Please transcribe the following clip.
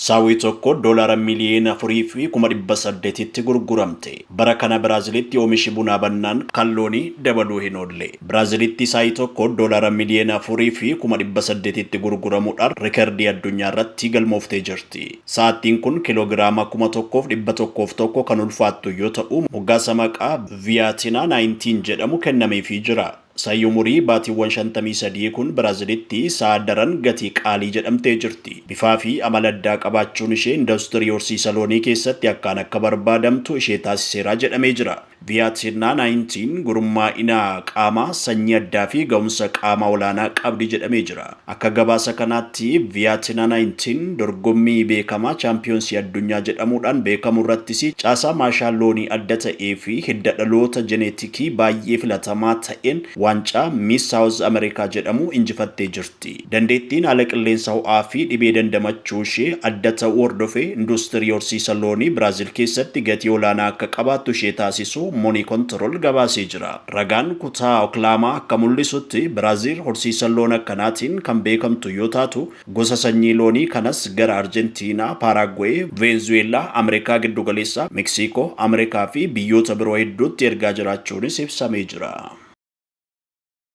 Saawwi tokko doolaara 4,800,000tti gurguramte. Bara kana Biraazilitti oomishi bunaa bannaan kan loonii dabaluu hin oolle. Biraazilitti saa'i tokko doolaara 4,800,000tti gurguramuudhaan rikardii addunyaa irratti galmooftee jirti. Sa'attiin kun kiloogiraama 1,101 kan ulfaattu yoo ta'u, moggaasa maqaa Viyaatinaa 19 jedhamu kennameefii jira. Sa'i umurii baatiiwwan 53 kun Biraazilitti sa'a daran gatii qaalii jedhamtee jirti. Bifaa fi amala addaa qabaachuun ishee industirii horsiisa loonii keessatti akkaan akka barbaadamtu ishee taasiseera jedhamee jira. Viyaatinaa 19 gurmaa'ina qaamaa, sanyii addaa fi ga'umsa qaamaa olaanaa qabdi jedhamee jira. Akka gabaasa kanaatti Viyaatinaa 19 dorgommii beekamaa Chaampiyoonsii addunyaa jedhamuudhaan beekamu irrattis caasaa maashaa loonii adda ta'ee fi hidda dhaloota jeneetikii baay'ee filatamaa ta'een waancaa Miss South America jedhamu injifattee jirti. Dandeettiin haala qilleensa ho'aa fi dhibee dandamachuu ishee adda ta'uu hordofee industirii horsiisa loonii Biraazil keessatti gatii olaanaa akka qabaattu ishee taasisuu Moneycontrol gabaasee jira. Ragaan kutaa Oklaamaa akka mul'isutti Biraazil horsiisa loon akkanaatiin kan beekamtu yoo taatu, gosa sanyii loonii kanas gara Arjentiinaa, Paaraaguwee, Veenzuweellaa, Ameerikaa Giddugaleessaa, Meksiikoo, Ameerikaa fi biyyoota biroo hedduutti ergaa jiraachuunis ibsamee jira.